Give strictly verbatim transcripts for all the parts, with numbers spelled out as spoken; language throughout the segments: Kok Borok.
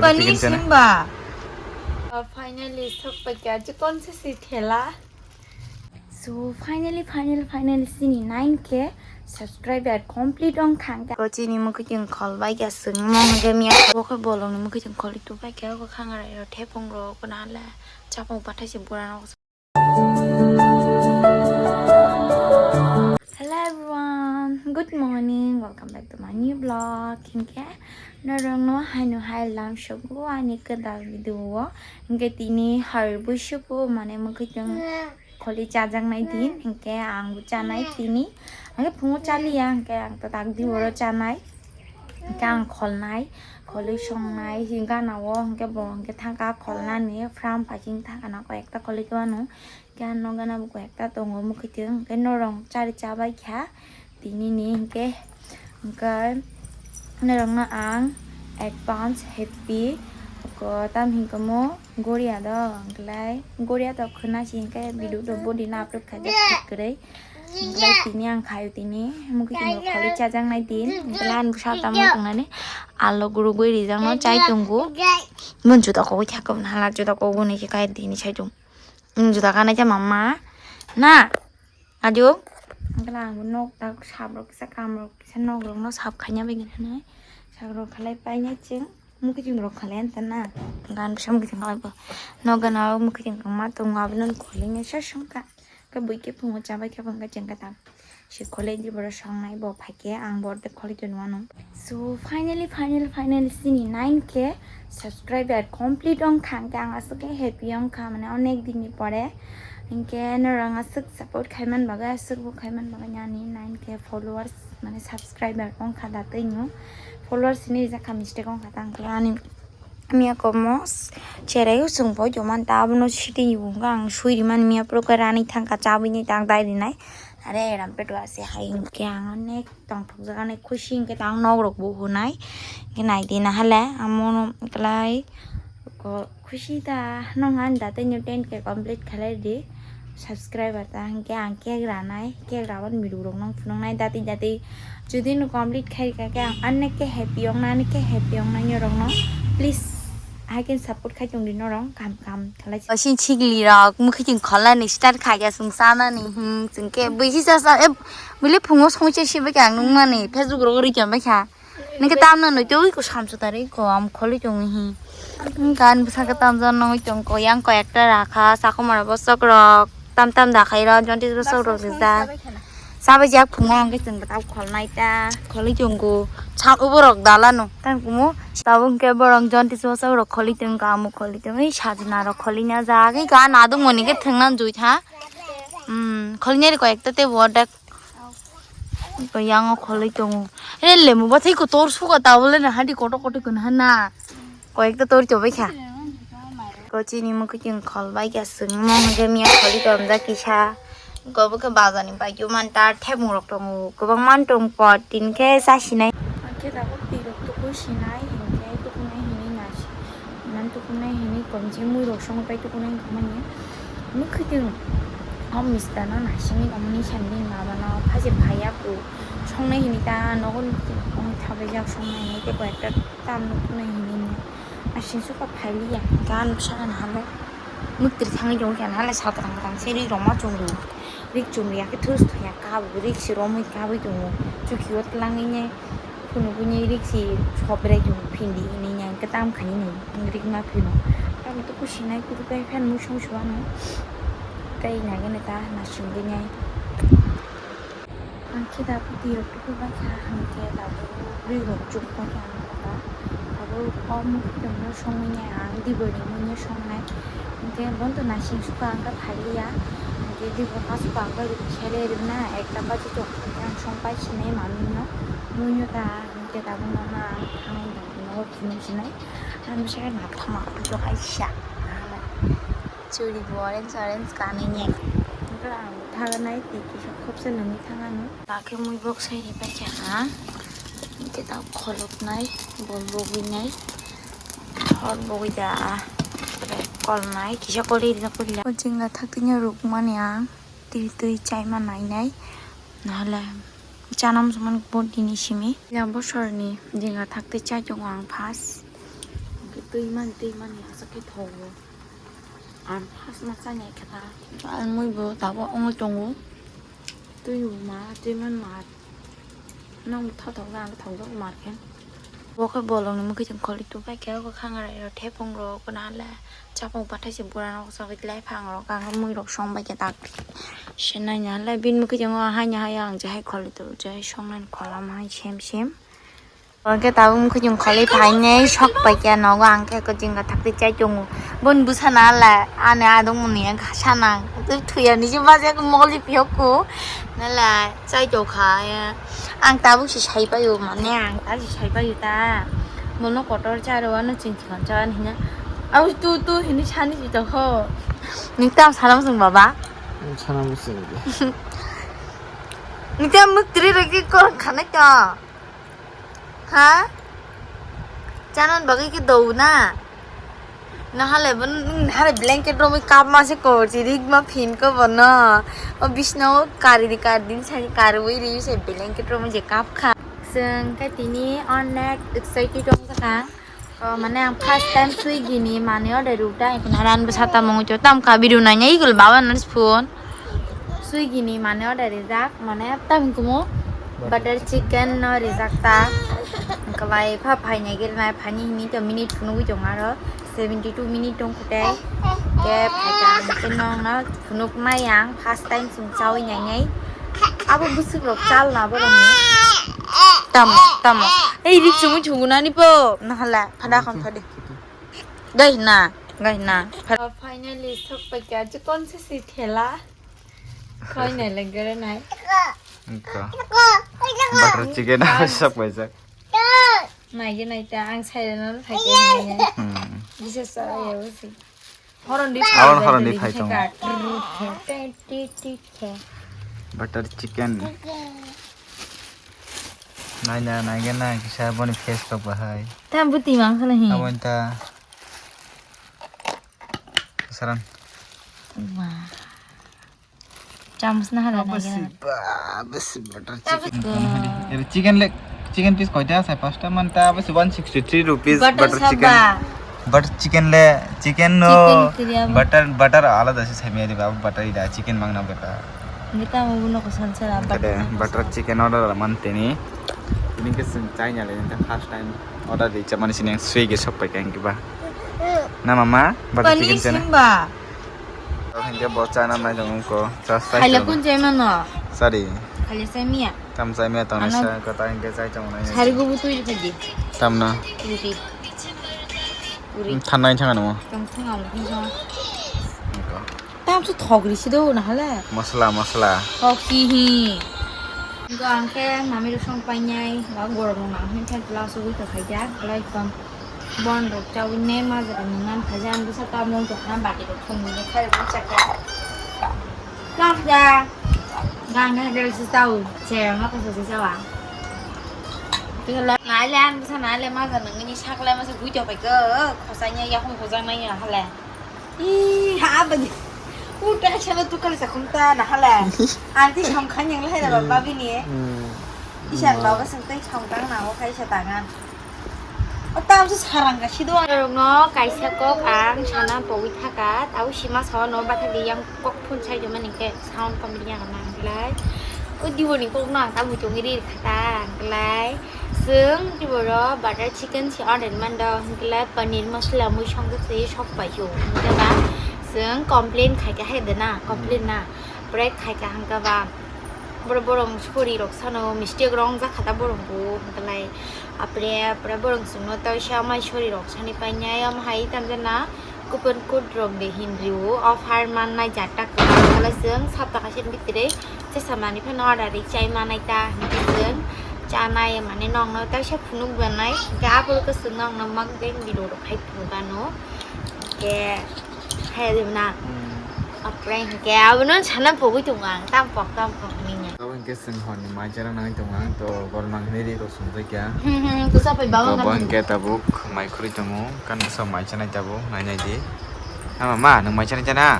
Paneer simba. Finally, sok paikya, chikon se si thela. So finally, finally, finally, sini nine K subscriber complete ong khang. Ko chini mukhuting khol bai kya sung mong ge miya. Ko khe bolong ni mukhuting khol itu bai kya ko khang rai ro thepung ro ko na le chapung pathai se bura no. Hello everyone, good morning, welcome back to my new vlog. Hinkhe norokno haino hai lam sogo ani kwtal video o. Hinkhe tini har busuku mane mukhuting kholi chajaknai din, hinkhe ang bo chanai tini. Hinkhe phungo chaliya, hinkhe ang to tak di oro chanai. Hinkhe ang kholnai, kholi songnai, hi gana o hinkhe bo hinkhe thangka kholnani, from phaising thangka na koi ekta kholi twmano. Hinkhe ang no gana bo koi ekta tongo mukhuting, hinkhe norok chari chabai kha. Tini ni hinkhe, hinkhe norokno ang advance happy ko tam hinkhe mo goria do, hinkhe goria to khwna si hinkhe video do body na upload khaijak kwrwi. Hinkhe tini ang khayo tini mukhuting kholi chajaknai din, hinkhe lan bwsa tamo tongnani alo gurugwi rijak no chai tongo. Mun juda kogwi thakobni hala juda kogwi ni khe kai tini chai tongo. Nwng juda kanai khe mama na. Aju. Hinkhe ang bo nok tak sap rok kisa kam rok kisa nok rok no sap khaina bagwi hinwi sap rok khalai painai chwng mukhuting rok khalai anta na. Gan bwsa mukhuting khalai bo nok gana o mukhuting ma tongo abono kholi nai sa songkha. Khe bui khe phungo chabai khe bo hinkhe chwng khe tam. Si college ni borok songnai bo phaikhe ang borok tei college o nuano. So finally, finally, finally sini nine K subscriber complete ong kha, hinkhe ang aswk khe happy ong kha, mane onek din ni pore. Hinkhe norok aswk support khaiman bagwi, aswk bo khaiman bagwi ani nine K followers mane subscriber ong kha da tei no followers ni rijak kha mistake ong kha ta hinkhe ani Miya komo cherai o chwng bo joman ta abono sitini bo wngkha ang sui rimani miya poro khe rani thangkha chabwi ni tak dai rinai are eram peto ase hai hinkhe ang onek tongthokjak ani khusi hinkhe tang nok rok bo hunai hinkhe nai di nahale amo no kwlai khusi ta nong ani da tei ten K complete khlai di. Subscriber ta hinkhe ang cake ranai, cake raban miru rok nang phunuknai dati dati. Jodi no complete khai kha khe ang anne khe happy ong nani khe happy ong nani rok no please hai khe support khai tong di norok kam kam khalai. Osin chigli rok mukhi ching kholani start khai kha sung sana ni hmm ching khe bisi sa sa e bili phungo song che sibe khe ang nung mani Facebook rok ri cham bai kha. Nike tamno nui twi ko samsu tari ko am kholi tongo hi. Gan bwsa khe tamjak nugui tongo yang koi ekta rakha sakomora bosok rok tam tam da khairo jontis bosok rok rijak. Sabai jak phungo hwnkhe chwng bwtao kholnai ta kholi tongo sak uborok dalano tang kumo tabuk hwnkhe borok jontis bosok rok kholi tongo amo kholi tongo ei sajna rok kholi na jak ei gan adung moni khe thwngna jui tha. Kholi nai koi ekta tei bo dak. Ko yang o kholoi tongo. Ele lemu bathai ko tor suka ta bole na hadi koto koto kun hana. Ko ekta tor chobai kha. Ko chini mukhi ching khol bai kha sung mo hwnkhe miya kholi tonjak kisa. Ko bo khe bazar ni bai khe man ta thebung rok tongo. Kwbang man tong pot tin khe sa sinai. Hwnkhe tabuk twi rok tuku sinai hinkhe tukunai hinwi nasi. Iman tukunai hinwi komchi mui rok songwi pai tukunai wngkha mani. Mukhuitwng o mister no naisingwi omo ni sani bini mama no phai se phaiya ku songnai hinwi ta nogo wngwi thabaijak songnai hinwi tei koi ekta tam nukhunai hinwi naising suka phailiya gan bwsakhe nahale muktri thangwi tongkha nahale satrang kwrang se ri rok ma chumri rik chumri ya khe thus thuya kabo rik se romwi kabwi tongo chukio twlangwi nai. Phunukgwi nai rik si sop berai tongo phindi hinwi nai hwnkhe tam khainai nai rik ma phino. Tamo to kusinai kurupai phan mui song suano tei nai gana ta nasingwi nai. Ang khe da bwtwi rok tuku bai kha hwnkhe tabuk bwrwi rok chuk bai kha ang kha da tabuk o muikwthwng no songwi nai ang dibor ni mui no songnai hwnkhe bono to nasing sukha ang kha phailiya hwnkhe dibor ha sukha ang kha rwk sele rwkna ekta baji tok hwnkhe ang song pai sinai manwi no mui no ta. Hwnkhe tabuk nono ang thangwi nogo phunuk sinai. Ang bwsai naithoma phunuk hai sa. Churi bo orange orange kanwi ni. Hwnkhe ang thagnai twi kisa khopsa nangwi thang ano. Bakhe mui bok sai ri pai kha. Hwnkhe tabuk kholopnai, bol bogwinai. Hor bogwi da. Kolnai kisa kori rijak kori. O jingla thak tini rukmani ang twi twi chaima nainai. Nahale. Chanam suman bo dini simi. Yang bosorni jinga thakte chai tongo ang first. Twi mani, twi mani, asa khe thogo. Ang first ma chani khe ta. Ang mui bo tabuk wngo tongo. Twi ma, twi man ma. Nang thok thok na, thok thok mar khe. Bo khe bolong ni mukhe chwng kholi tu bai khe, ko khang rai ro thepung ro, ko na le chapung pathai se bura no sa lai phang ro, kang mui rok song bai khe tak. Se nai na le bin mukhe chwng o hai nya hai ang je hai kholi tu je song nai kholam hai sem sem. Hwnkhe tabuk mukhung kholi phainai sok paikha nogo, ang khe kwchwng kwthak twi chai tongo. Boni bwsa nalai ani adong mani wngkha sana. Twi thwiya ni se bajak moli phiyok ko. Nalai chai tokha. Ang tabuk se sai paio mane, ang tabuk se sai paio ta. Bono kotor cha rw ano chwng thikon cha ani hina. Au tu tu hini sani si tokho. Nung tam sana musung baba. Sana musung. Nung tam muk tri rw ki kor khanai to. Ha? Chanan bagwi khe dou na? Nahale bo nahale blanket romwi kap ma se ko, chirik ma phin ko bono. O bisna o kari di kari din sai karwi ri se blanket romwi je kap kha. Chwng khe tini onek excited wng kha. O mane ang first time Swiggy ni mane order rw ta, ekhono ran bwsa tamo wngwi tam kha video nainai igul baba nang phone. Swiggy ni mane order rijak, mane tam kumo butter chicken no rijak ta. Wngkha bai pha phainai gel nai phaini hini to minute phunugwi tong aro seventy two minute tong khotei. Ke phaikha hingke nong no phunuk nai ang first time chwng chawi nainai. Abo bwswk rok chal na borok ni. Tamo, tamo. Ei rik chumui chungu nani po. Nahala, phada khon phadi. Gai na, gai na. Finally, sok paikha, chikon se si thela. Khoi nai le gere nai. Wngkha. Butter chicken abo sok paijak. Nai ge nai ta, ang sai rano phai ke nai. Hmm. Bisa sa ya usi. Horon di. Horon, horon di phai tongo. Butter chicken. Nai na, nai ge nai, kisa boni face tok bahai. Tam buti mang khana hi. Abo ta. Saran. Wah. Chamus na hala na gena. Besi butter chicken. Chicken leg, chicken piece koita sai pasta manta besi one sixty three rupees butter chicken. Butter chicken le chicken no. Butter butter alada se sai meri ba butter ida chicken mangna beta. Nita mo buno ko sansa butter chicken order man teni. Ini ke sing chai nyale first time order di chamani sini Swiggy shop pai kang kiba. Na mama butter chicken chana. Hingke bo chana nai tongo ko. Chas chai. Khaila tongo. Kun chai mano? Sari. Khaila chai miya. Tam chai miya tong sa kata hingke chai tongo nai. Sari gubu tui rikha di. Tam na. Ruti. Uri. Thanai thanga namo. Tong thanga mo. Tam su thok risi do na hale. Masala masala. Thok hi hi. Go angke mami rosong panyai ba gorok nang hin thang kla su gui to khaja. Kla ikon. Bon rok chawi ne ma jora nang nan khaja ang bisa ta mon to kham bati rok thum ni khai rok chaka. Kak ja. Gang ga de si tau che ma ko so se chawa. Nai le ang bisa nai le ma ga nang ni sak le ma se gui to pai ko. Khosai nya ya khum khojang nai ya hale. Ih, ha bani. Uta chalo tu kali sakhum ta na hala. Anti sam khanyang le hai na baba bini. Isan baba sing tai chong tang na o khai sa tangan. O tam su sarang ka sido. Rok no kaisa kok ang sana pogwi thaka. Tau sima sa no batha di yang kok phun sai joma ni ke sound comedy yang na lai. O dibo ni kok no ang ta muchung ri khata lai. Chwng tiboro butter chicken se order mando, hwnkhe le paneer masala mui songjakse sok pai se o, hwnkhe ba chwng complain khaikha hai de na, complain na, pore khaikha hwnkhe ba borok, borok sori rok sano mistake rok wngjakha ta borok bo, hwnkhe lai apre, apre borok chwngno tei sa mai sori rok sani painai, omo hai tamjana. Coupon code rok de hinrio offer mannai jatta kwbang kala chwng sapta kaisa bitirei chesa mani phano order ri chai manai ta hinwi chwng chanai mane nokno taisa phunuk banai hingke aphuru kwchwng nokno mak beng video rok khai phunuk ano hingke hai rwna apre hingke abono sana pogwi tongo ang tam pok tam pok hinwi. Abo hingke chwng horni mai chara nangwi tongo ang to gormang hinwi ri rw sumjak ya. Hmm, hmm, kwsa pai baba. Bo hingke tabuk mai khurui tongo kan bwsa mai chanai tabuk nai nai di. Ama ma nwng mai chanai chana?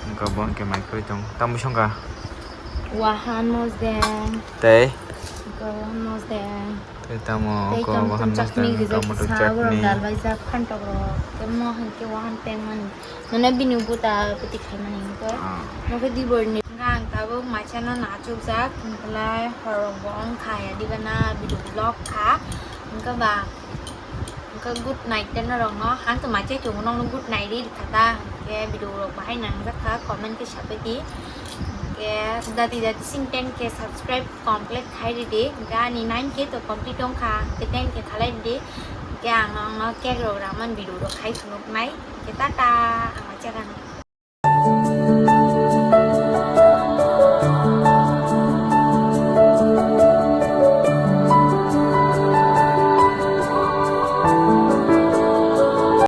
Hingke bo hingke mai khurui tongo tamo songkha. Wahan mojeng. Tei. Ko mos de. Tei tamo Tei ko tong wahan tong mos chutney de gijak tomato sa borok chutney. Dal bai jak phan tok ro. Tei mo hwn ke wahan peng mani. Nana bini buta pati khai mani ko. Ah. Mo ke di bor ni. Hwnkhe ang tabuk maisa no nachuk jak. Hwnkhe lai hor rok bo ong kha ya di bana video vlog kha. Hwnkhe ba Hwnkhe good night te norokno. Ang to machai tongo, nokno good night ri kha ta. Hwnkhe video rok bahai nangjak kha, comment khe sabai di. Hwnkhe dati dati sing ten K subscribe complete khai ridi. Hwnkhe ani nine K to complete wng kha, hwnkhe ten K khalai ridi. Hwnkhe ang nokno cake rok raman video rok khai phunuknai. Hwnkhe tata, ang machai gano.